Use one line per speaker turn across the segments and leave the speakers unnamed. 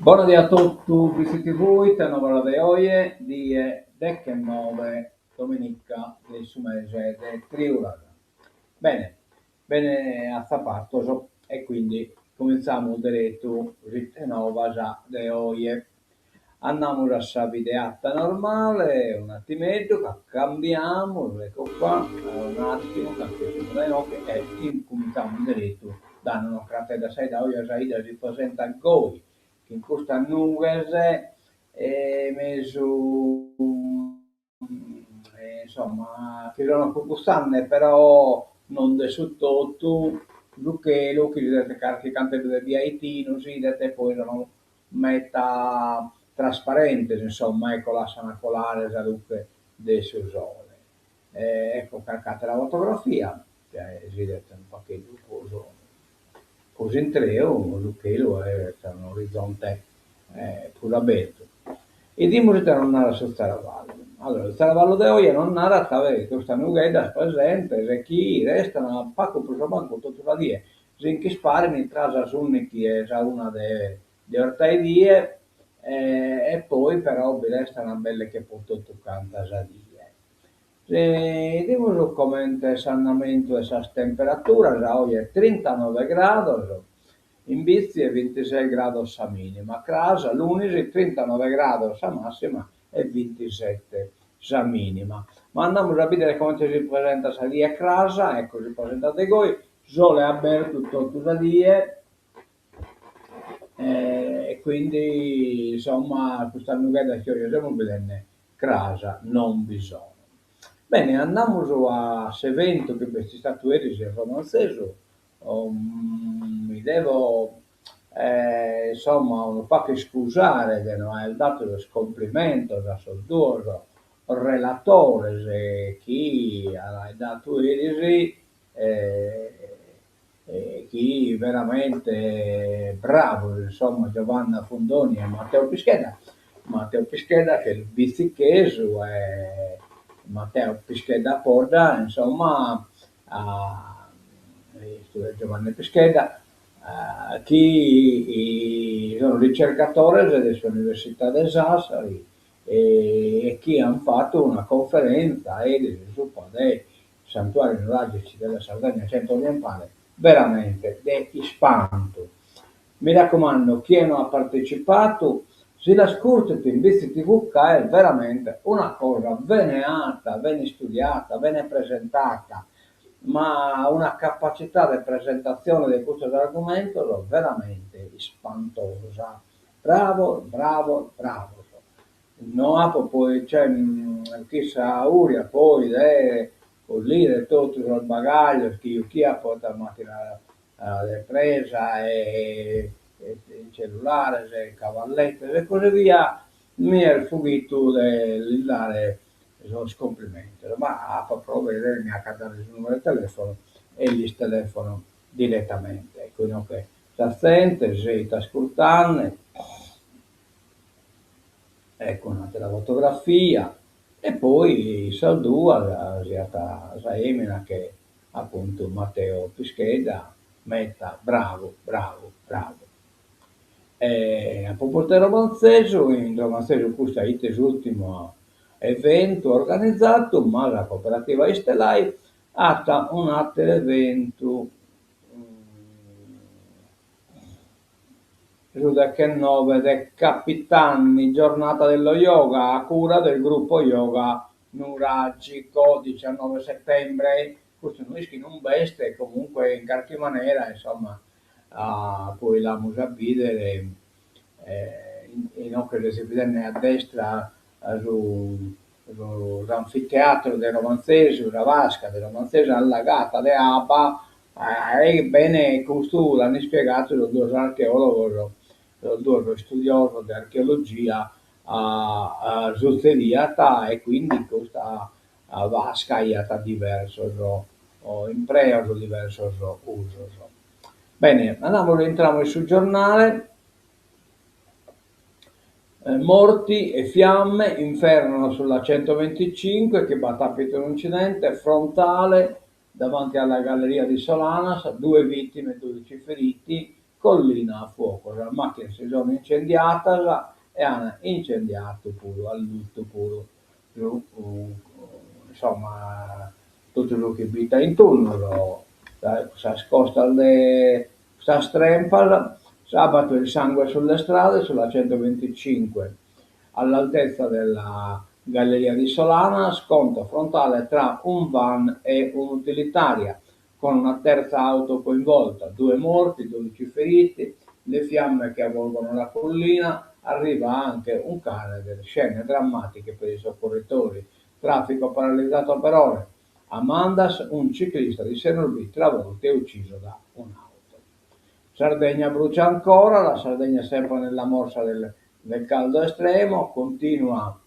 Bona die a totu, Bitzi TV, ite novas de oje, die dechenoe dominica de su mese de triulas. Bene, bene atzapatos e quindi cumintzamus deretu ite novas de oje. Andamus a sa videata normale, un'attimeddu ca cambiamus, ecco qua, un'attimu ca nche semus dae inoghe e incumintzamus deretu dande un'ocratedda a sa 'idda, oje sa 'idda si presentat goi, chin custas nughes e mesu Insomma, chi sono cugutzande, però non de su totu, su chelu chi si 'idet carchi canteddu de biaitinu si 'idet e poi sono meta trasparentes, insomma, ecco, lassan colare sa luche de su sole. Ecco carchi attera fotografia, si 'idet unu pagheddu prus prus intreu, su chelu est un'orizonte prus abertu. 'Idimus ite nos narat su tzaravallu. Allora, su tzaravallu de oje nos narat chi custas nugheddas presentes e chi restan pagu prus o mancu totu sa die, si nch'isparin tra sas ùndighi e sa una de de 'ortaedie e poi però bi restan belle che pro totu canta sa die. 'Idimus comente s'andamentu 'e sas temperaturas, oje trintanove grados in Bitzi e bintises grados sa minima, cras, lunis, trintanove grados sa massima e bintisete sa minima. Ma andamus a bìdere comente si presentat sa die cras, ecco si presentat de goi, sole abertu totu sa die e quindi insomma custas nugheddas chi oje semus bidende cras non bi sono. Bene, andamus a s'eventu chi b'est istatu eris in Romanzesu, mi devo insomma unu pagu iscusare de no aer datu sos complimentos a sos duos relatores chi an datu eris chi veramente bravos, insomma, Giovanna Fundoni e Matteo Pischedda, Matteo Pischedda ch'est bitzichesu e Matteo Pischedda Podda, insomma, custu est Giovanni Pischedda, chi sono ricercatores de s'Università de Sassari e chi an fatu una conferenza eris subra de Santuari nuragici della Sardegna centro-orientale, veramente de ispantu. Mi racumando, chie no at partecipatu si l'ascurtet in Bitzi TV ca est veramente una cosa bene 'ata, bene istudiata, bene presentata, ma una capacità de presentatzione de custos argumentos veramente ispantosa. Bravos, bravos, bravos. No apo poi, cioè, chin sa 'uria poi de collire totu sos bagaglios chi juchia poita macchina de presa e cellulares e cavallettes e così via, mi est fughitu de lis dare sos complimentos, ma apo a provvedere de mi acatare su numeru de telefono e lis telefono direttamente. Ecco inoghe sa zente seit ascurtende Ecco un'àtera fotografia e poi sas duas, siat sa 'emina che apuntu Matteo Pischedda, meta bravu bravu bravu. E a propositu de Romanzesu, in Romanzesu custa 'it s'ùrtimu eventu organizadu, ma sa cooperativa Istelai at un'àteru eventu Su dechenoe de Capitanni, giornata dello yoga a cura del gruppo yoga nuragico, diciannove settembre, custu no ischit inube est, comunque in carchi manera insomma poi l'amus a bìdere, inoghe seis bidende a destra su s'anfiteatru de Romanzesu, sa vasca de Romanzesu allagata de abba E bene custu l'an ispiegadu sos duos archeòlogos, sos duos istudiosos de archeologia, sutzediat e quindi custa vasca aiat diversos impreos, diversos usos. Bene, andamus, intramus in su giornale. Morti e fiamme, inferno sulla 125 chi b'at àpidu un'incidente frontale davanti alla galleria di Solanas, due vittime, 12 feriti. Collina a fuoco, sas macchinas si sono incendiatas e an incendiatu puru, alluttu puru su insomma totu su chi b'it a intunnu, sas costas de sas trempas. Sabato il sangue sulle strade sulla 125 all'altezza della galleria di Solana, scontro frontale tra un van e un'utilitaria con una terza auto coinvolta, due morti, 12 feriti, le fiamme che avvolgono la collina, arriva anche un cane, delle scene drammatiche per i soccorritori, traffico paralizzato per ore. A Mandas un ciclista di Senorbì travolto e ucciso da un'auto. Sardegna brucia ancora, la Sardegna è sempre nella morsa del, del caldo estremo, continua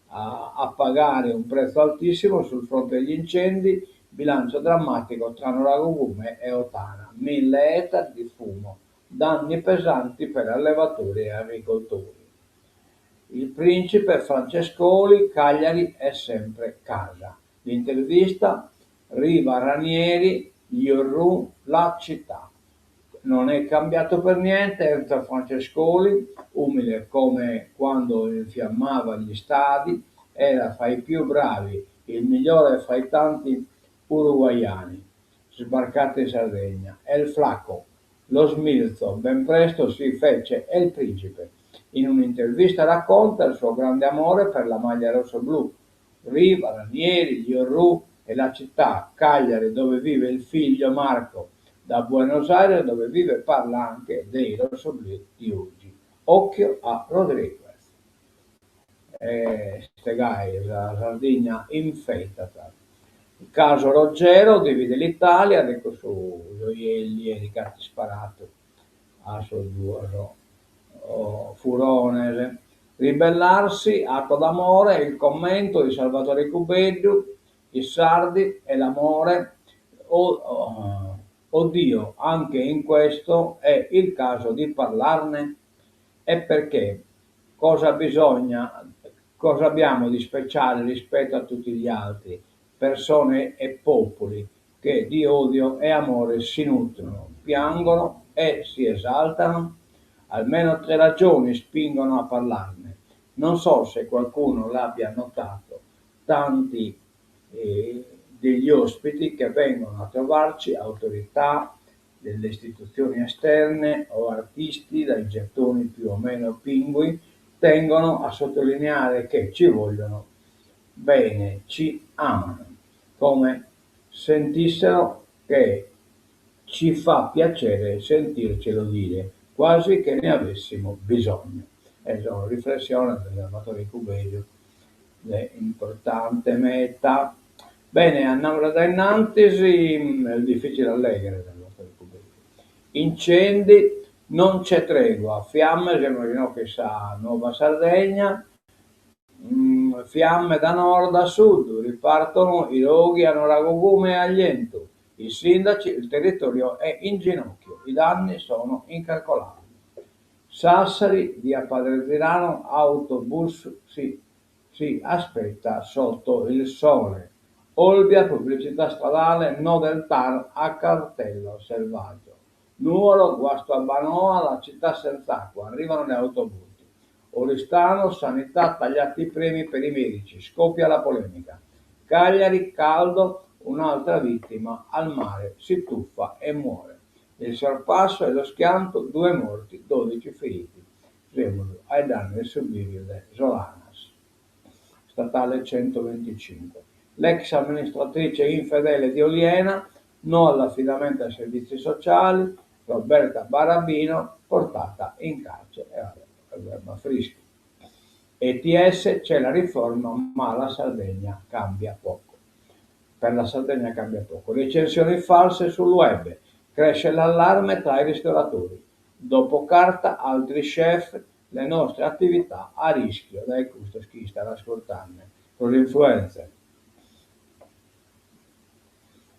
a, a pagare un prezzo altissimo sul fronte degli incendi, bilancio drammatico tra Noragugume e Ottana, 1000 ettari di fumo, danni pesanti per allevatori e agricoltori. Il principe Francescoli, Cagliari è sempre casa. L'intervista Riva Ranieri, gli Orrù, la città. Non è cambiato per niente Enzo Francescoli, umile come quando infiammava gli stadi, era fra i più bravi, il migliore fra i tanti uruguaiani sbarcati in Sardegna. El Flaco, lo smilzo, ben presto si fece El Principe. In un'intervista racconta il suo grande amore per la maglia rosso-blu. Riva, Ranieri, gli Orrù e la città, Cagliari, dove vive il figlio Marco. Da Buenos Aires, dove vive, parla anche dei rossoblù di oggi. Occhio a Rodriguez. Est gai, sa Sardigna infetat. Il caso Roggero divide l'Italia de cussu gioiellieri chi at isparadu a sos duos furones. Ribellarsi, atto d'amore, il commento di Salvatore Cubeddu, I sardi e l'amore, oddio, anche in questo è il caso di parlarne? E perché? Cosa bisogna, cosa abbiamo di speciale rispetto a tutti gli altri, persone e popoli che di odio e amore si nutrono, piangono e si esaltano? Almeno tre ragioni spingono a parlarne. Non so se qualcuno l'abbia notato, tanti eh, degli ospiti che vengono a trovarci, autorità delle istituzioni esterne o artisti dai gettoni più o meno pingui, tengono a sottolineare che ci vogliono bene, ci amano, come sentissero che ci fa piacere sentircelo dire, quasi che ne avessimo bisogno. E sono riflessione de Salvatore Cubeddu, de importante meta. Bene, andamus a dae innantis, est dificile a lèghere Salvatore Cubeddu. Incendi, non c'è tregua, fiamme, semus inoghe in sa Nuova Sardegna, fiamme da nord a sud, ripartono i roghi a Noragugume e Aglientu, i sindaci, il territorio è in ginocchio, i danni sono incalcolabili. Sassari, via Padre Zirano, autobus si, si aspetta sotto il sole. Olbia, pubblicità stradale, no del TAR a cartello selvaggio. Nuoro, guasto Abbanoa, la città senza acqua, arrivano le autobotti. Oristano, sanità, tagliati i premi per i medici, scoppia la polemica. Cagliari, caldo, un'altra vittima al mare, si tuffa e muore. Il sorpasso e lo schianto, due morti, 12 feriti. Semus ai danni de su bìviu de Solanas. Statale 125. L'ex amministratrice infedele di Oliena, no all'affidamento ai servizi sociali, Roberta Barabino portata in carcere. E vabbè, frischi. ETS c'è la riforma, ma la Sardegna cambia poco. Per la Sardegna cambia poco. Recensioni false sul web. Cresce l'allarme tra i ristoratori. Dopo Carta, altri chef, le nostre attività a rischio. Dae custos chi istan ascurtende sos influencer.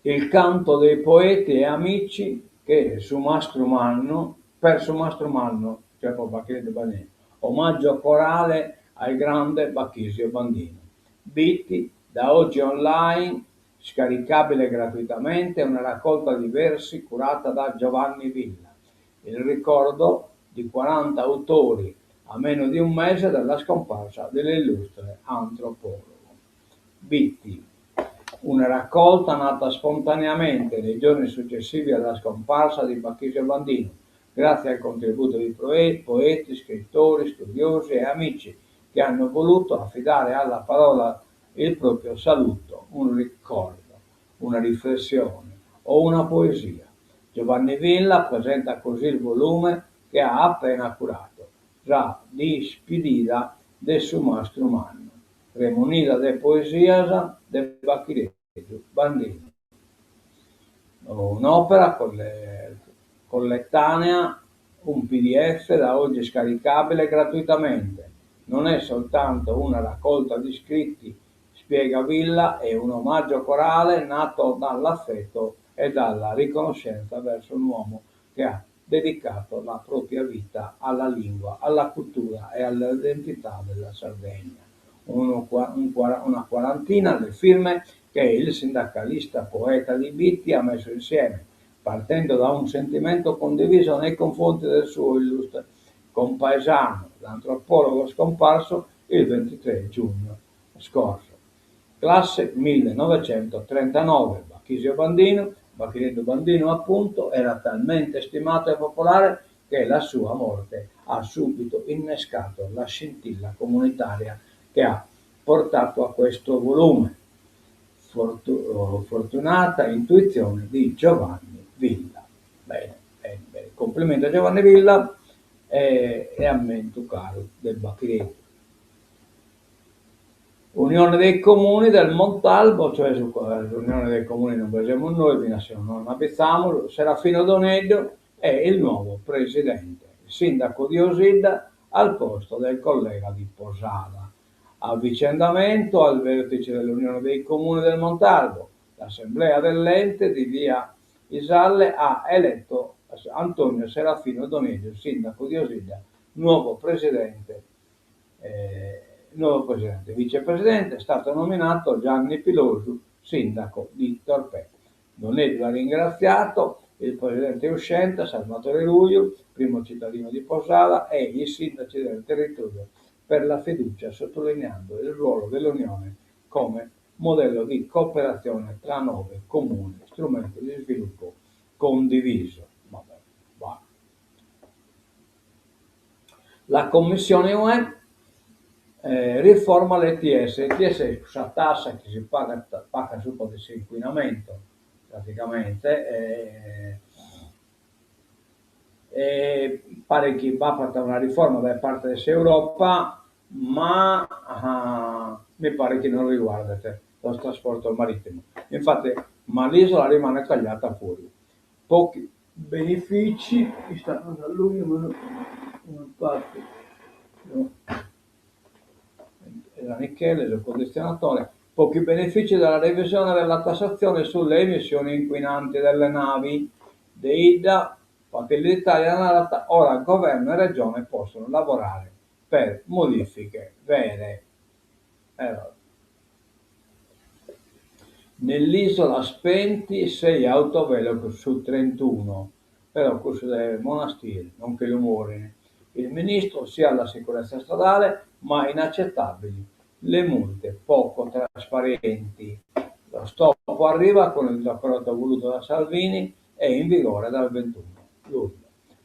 Il canto dei poeti e amici che su mastru mannu, per su mastru mannu, cioè pro Bacchileddu Bandinu, omaggio corale al grande Bachisio Bandinu. Bitti, da oggi online, scaricabile gratuitamente, una raccolta di versi curata da Giovanni Villa. Il ricordo di 40 autori a meno di un mese dalla scomparsa dell'illustre antropologo. Bitti. Una raccolta nata spontaneamente nei giorni successivi alla scomparsa di Bachisio Bandinu, grazie al contributo di poeti, scrittori, studiosi e amici che hanno voluto affidare alla parola il proprio saluto, un ricordo, una riflessione o una poesia. Giovanni Villa presenta così il volume che ha appena curato, Sa dispidida de su mastru mannu, remunida de poesias de Bachireddu Bandinu. Un'òpera collettanea, un pdf da oggi scaricabile gratuitamente. Non è soltanto una raccolta di scritti, spiega Villa, è un omaggio corale nato dall'affetto e dalla riconoscenza verso un uomo che ha dedicato la propria vita alla lingua, alla cultura e all'identità della Sardegna. Uno, un, una quarantina le firme che il sindacalista poeta di Bitti ha messo insieme, partendo da un sentimento condiviso nei confronti del suo illustre compaesano, l'antropologo scomparso il 23 giugno scorso. Classe 1939, Bachisio Bandinu, Bachireddu Bandinu appunto, era talmente stimato e popolare che la sua morte ha subito innescato la scintilla comunitaria che ha portato a questo volume. Fortunata intuizione di Giovanni Villa. Bene, bene, bene. Complimenti a Giovanni Villa e, e ammentu caru de Bachireddu. Unione dei Comuni del Montalbo, cioè l'Unione dei Comuni non bi semus nois, finas si non nos nd'abitzamus, Serafino Doneddu è il nuovo presidente, il sindaco di Osidda al posto del collega di Posada. Avvicendamento al vertice dell'Unione dei Comuni del Montalbo. L'assemblea dell'ente di via Isalle ha eletto Antonio Serafino Doneddu, sindaco di Osidda, nuovo presidente. Eh, nuovo presidente. Vicepresidente è stato nominato Gianni Pilosu, sindaco di Torpè. Doneddu ha ringraziato il presidente uscente Salvatore Ruiu, primo cittadino di Posada, e i sindaci del territorio per la fiducia, sottolineando il ruolo dell'Unione come modello di cooperazione tra nove comuni, strumento di sviluppo condiviso. Vabbè, va. La Commissione UE eh, riforma l'ETS. L'ETS è cussa tassa chi si pagat, pagat subra de s'incuinamentu, praticamente, eh, e paret chi b'apat una riforma dae parte de s'Europa, ma mi paret chi non riguardet sos trasportos maritimos. Infatti, ma l'isola rimane tagliata fuori. Pochi benefici, ista nos allughimus una parte, no, era Michele, su condizionatore, pochi benefici dalla revisione della tassazione sulle emissioni inquinanti delle navi. De Idda, Fratelli d'Italia narat, ora governo e regione possono lavorare per modifiche vere. Eh, Nell'isola spenti 6 autovelox su 31, però cussu de Monastir non nche lu morin. Il ministro sì alla sicurezza stradale, ma inaccettabili le multe poco trasparenti. Lo stop arriva con il decreto voluto da Salvini e in vigore dal 21 luglio.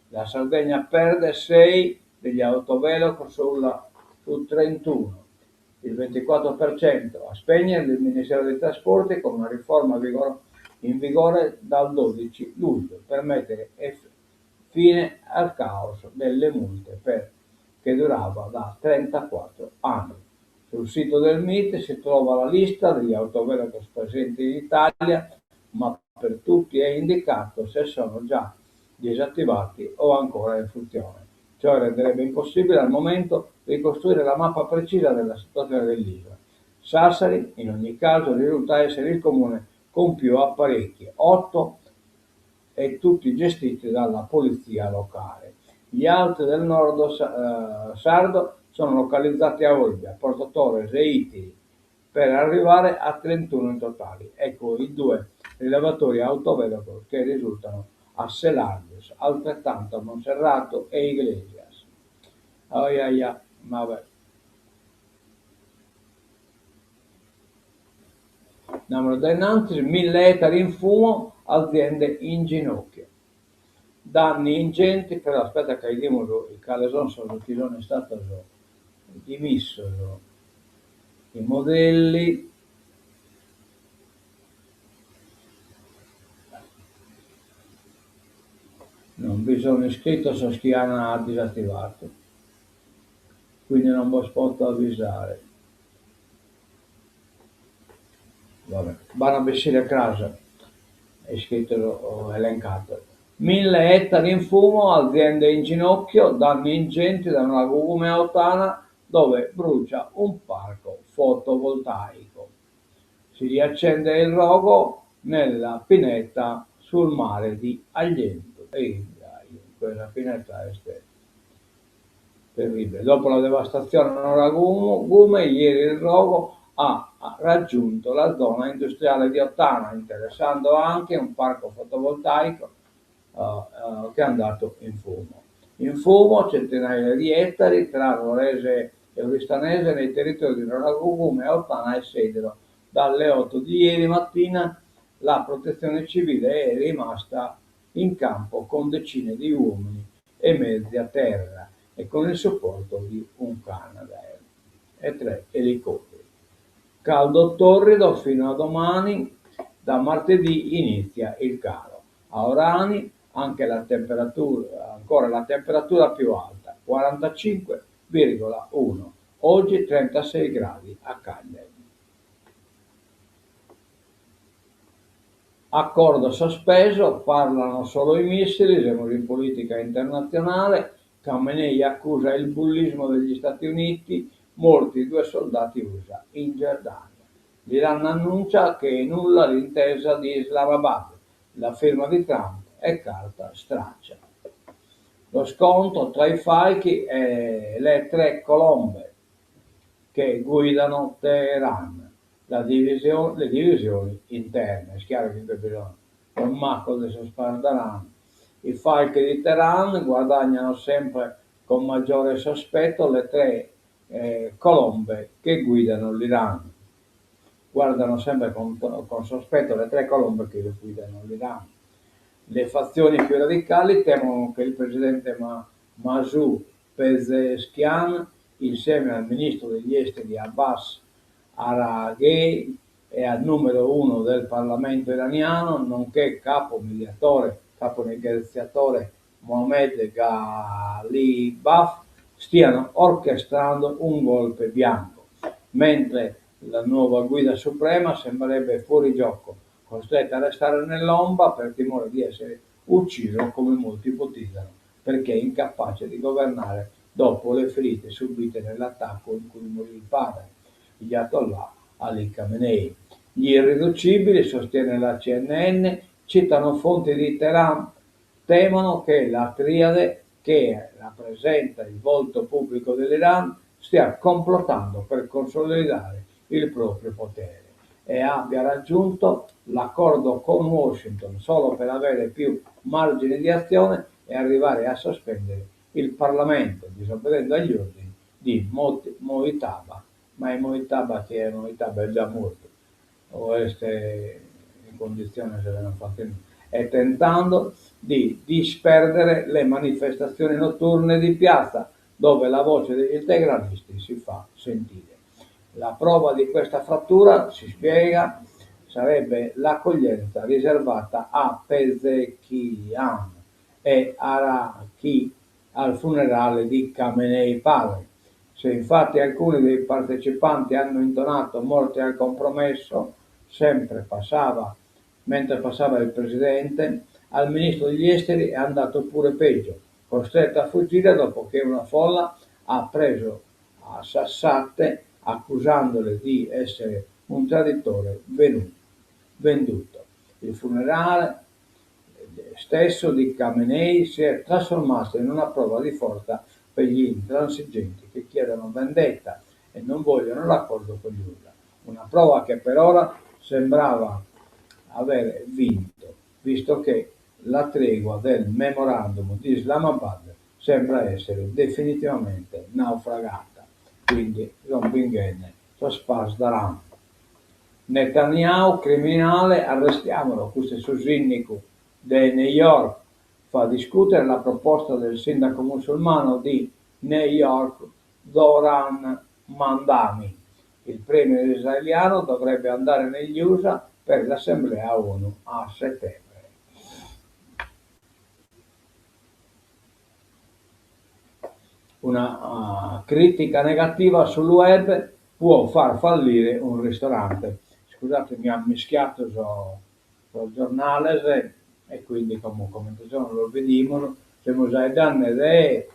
La Sardegna perde 6 degli autovelox sulla, su 31, il 24% a spegnere il Ministero dei Trasporti con una riforma in vigore dal 12 luglio per mettere fine al caos delle multe per, che durava da 34 anni. Sul sito del MIT si trova la lista degli autovelox presenti in Italia, ma per tutti è indicato se sono già disattivati o ancora in funzione. Ciò renderebbe impossibile al momento ricostruire la mappa precisa della situazione dell'isola. Sassari, in ogni caso, risulta essere il comune con più apparecchi, 8 e tutti gestiti dalla polizia locale. Gli altri del nord eh, sardo sono localizzati a Olbia, Porto Torres e Itiri, per arrivare a 31 in totale. Ecco i due rilevatori autovelox che risultano A Selargius altrettanto Monserrato e Iglesias. Oiaia, va bè. Andamus dae innantis, mille ettari in fumo, aziende in ginocchio. Danni ingenti, però aspetta ca 'idimus cale son sos chi son istados dimissos. I modelli. Non bi sono iscritos sos chi an disattivadu, quindi non bos potto avvisare. Va b'an a bessire cras iscritos o elencados. Mille ettari in fumo, aziende in ginocchio, danni ingenti da Noragugume a Ottana, dove brucia un parco fotovoltaico. Si riaccende il rogo nella pineta sul mare di Aglientu. E quella pineta est terribile. Dopo la devastazione a Noragugume, ieri il rogo ha raggiunto la zona industriale di Ottana, interessando anche un parco fotovoltaico che è andato in fumo. In fumo centinaia di ettari tra Nuorese e Oristanese nei territori di Noragugume, Ottana e Sedilo. Dalle 8 di ieri mattina la protezione civile è rimasta in campo con decine di uomini e mezzi a terra e con il supporto di un Canadair e tre elicotteri. Caldo torrido fino a domani, da martedì inizia il calo. A Orani anche la temperatura, ancora la temperatura più alta, 45,1, oggi 36 gradi a Cagliari. Accordo sospeso, parlano solo i missili, siamo in politica internazionale, Khamenei accusa il bullismo degli Stati Uniti, morti due soldati USA in Giordania. L'Iran annuncia che è nulla l'intesa di Islamabad, la firma di Trump è carta straccia. Lo scontro tra i falchi e le tre colombe che guidano Teheran, la divisio, le divisioni interne. È chiaro che bisogna un macco de sos Pasdaran. I falchi di Teheran guadagnano sempre con maggiore sospetto le tre eh, colombe che guidano l'Iran. Guardano sempre con, con sospetto le tre colombe che guidano l'Iran. Le fazioni più radicali temono che il presidente Ma- Masoud Pezeshkian, insieme al ministro degli esteri Abbas Araghchi e al numero uno del Parlamento iraniano, nonché capo mediatore, capo negoziatore Mohamed Ghalibaf, stiano orchestrando un golpe bianco, mentre la nuova guida suprema sembrerebbe fuori gioco, costretta a restare nell'ombra per timore di essere ucciso come molti ipotizzano, perché incapace di governare dopo le ferite subite nell'attacco in cui morì il padre, Ayatollah Ali Khamenei. Gli irriducibili, sostiene la CNN, citano fonti di Teheran, temono che la triade che rappresenta il volto pubblico dell'Iran stia complottando per consolidare il proprio potere e abbia raggiunto l'accordo con Washington solo per avere più margini di azione e arrivare a sospendere il Parlamento, disobbedendo agli ordini di Mojtaba. Ma il Mojtaba chi è? Mojtaba è già morto, o è in condizione se non fate e tentando di disperdere le manifestazioni notturne di piazza, dove la voce degli integralisti si fa sentire. La prova di questa frattura, si spiega, sarebbe l'accoglienza riservata a Pezeshkian e Araghchi al funerale di Khamenei padre. Se infatti alcuni dei partecipanti hanno intonato morte al compromesso, sempre passava, mentre passava il presidente, al ministro degli esteri è andato pure peggio, costretto a fuggire dopo che una folla ha preso a sassate accusandole di essere un traditore venduto. Il funerale stesso di Khamenei si è trasformato in una prova di forza per gli intransigenti che chiedono vendetta e non vogliono l'accordo con gli USA. Una prova che per ora sembrava aver vinto, visto che La tregua del memorandum di Islamabad sembra essere definitivamente naufragata. Quindi sunt binghende sos Pasdaran. Netanyahu criminale, arrestiamolo, custu est su sìndicu de New York, fa discutere la proposta del sindaco musulmano di New York Zohran Mamdani. Il premier israeliano dovrebbe andare negli USA per l'assemblea ONU a settembre. Una critica negativa sul web può far fallire un ristorante. Scusate, mi ha mischiato sos, sos giornales e quindi como comente sono los bidimus. Semus faeddende de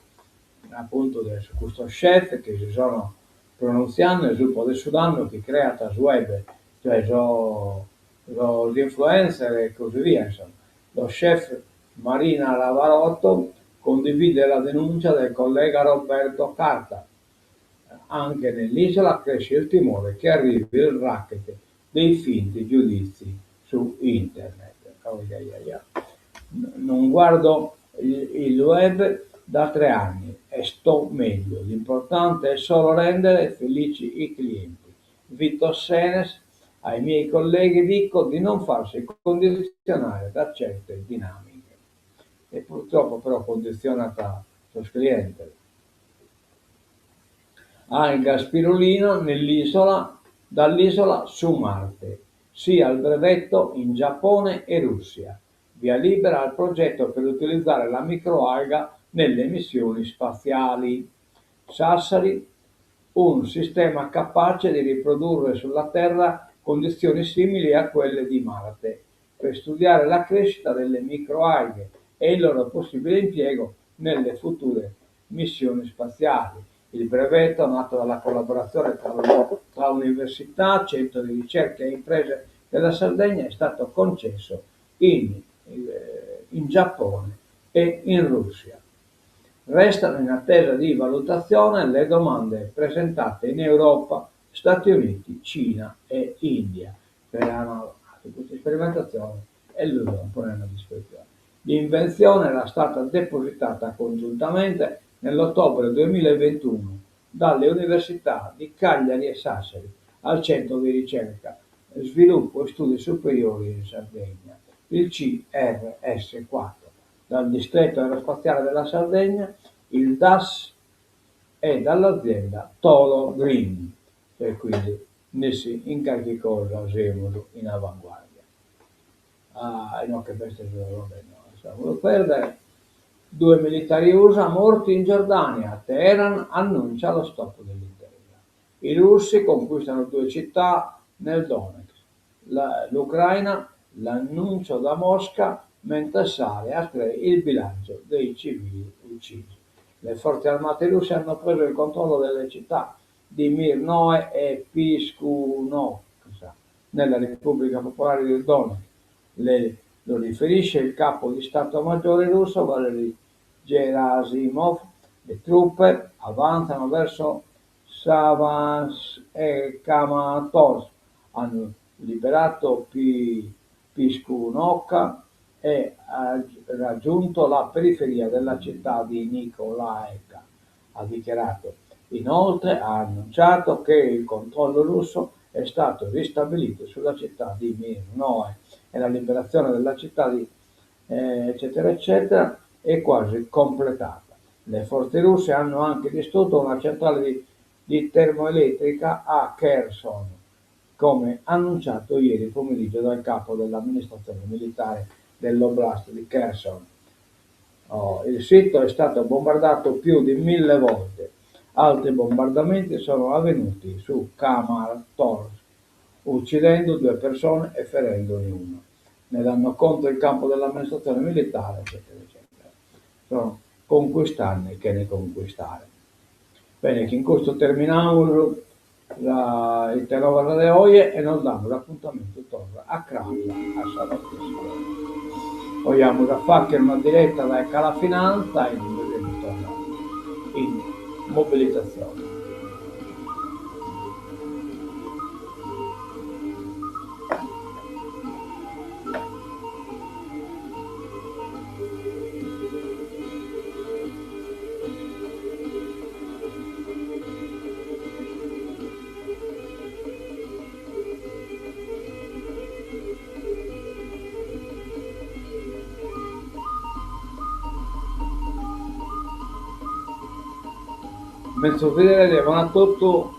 appuntu de custos chef chi si sono pronuntziende subra de su dannu chi creat su web, cioè sos sos influencer e così via, insomma. Lo chef Marina Ravarotto condivide la denuncia del collega Roberto Carta. Anche nell'isola cresce il timore che arrivi il racket dei finti giudizi su internet. Oh, yeah, yeah, yeah. Non guardo il web da tre anni e sto meglio. L'importante è solo rendere felici i clienti. Vito Senes, ai miei colleghi dico di non farsi condizionare da certe dinamiche. E purtroppo però condizionat sos clientes. Alga spirulina nell'isola, dall'isola su Marte, sì al brevetto in Giappone e Russia. Via libera al progetto per utilizzare la microalga nelle missioni spaziali. Sassari, un sistema capace di riprodurre sulla Terra condizioni simili a quelle di Marte, per studiare la crescita delle microalghe e il loro possibile impiego nelle future missioni spaziali. Il brevetto, nato dalla collaborazione tra, tra università, centro di ricerca e imprese della Sardegna, è stato concesso in, eh, in Giappone e in Russia. Restano in attesa di valutazione le domande presentate in Europa, Stati Uniti, Cina e India. Per fatto questa sperimentazione e lu ponent a disposizione. L'invenzione era stata depositata congiuntamente nell'ottobre 2021 dalle università di Cagliari e Sassari al Centro di Ricerca, Sviluppo e Studi Superiori in Sardegna, il CRS4, dal Distretto Aerospaziale della Sardegna, il DAS e dall'azienda Tolo Green. E quindi nessi in carchi cosa semus in avanguardia. Ah, inoghe b'est su vabbè no, lassamus perdere. Due militari USA morti in Giordania, Teheran annuncia lo stop dell'intesa. I russi conquistano due città nel Donetsk. L'Ucraina l'annuncio da Mosca mentre sale a tre il bilancio dei civili uccisi. Le forze armate russe hanno preso il controllo delle città di Mirnoe e Piskunovka nella Repubblica Popolare del Donetsk. Le, lo riferisce il capo di Stato Maggiore russo Valery Gerasimov. Le truppe avanzano verso Savas e Kramatorsk, hanno liberato Piskunovka e raggiunto la periferia della città di Nikolaevka, ha dichiarato. Inoltre ha annunciato che il controllo russo è stato ristabilito sulla città di Mirnoe e la liberazione della città di eh, eccetera eccetera è quasi completata. Le forze russe hanno anche distrutto una centrale di, di termoelettrica a Kherson, come annunciato ieri pomeriggio dal capo dell'amministrazione militare dell'Oblast di Kherson. Oh, il sito è stato bombardato più di mille volte. Altri bombardamenti sono avvenuti su Kramatorsk, uccidendo due persone e ferendone una. Ne danno conto il capo dell'amministrazione militare, eccetera, eccetera. Sono conquistarne che ne conquistare. Bene, chin custu terminamus sa Ite Novas de oje e nos damus apuntamentu torra a cras a sa matessi ora. Oje amus a fagher una diretta dae Cala Finanza inue semus torra in mobilitazione. Menzus bìdere, die bona a totu.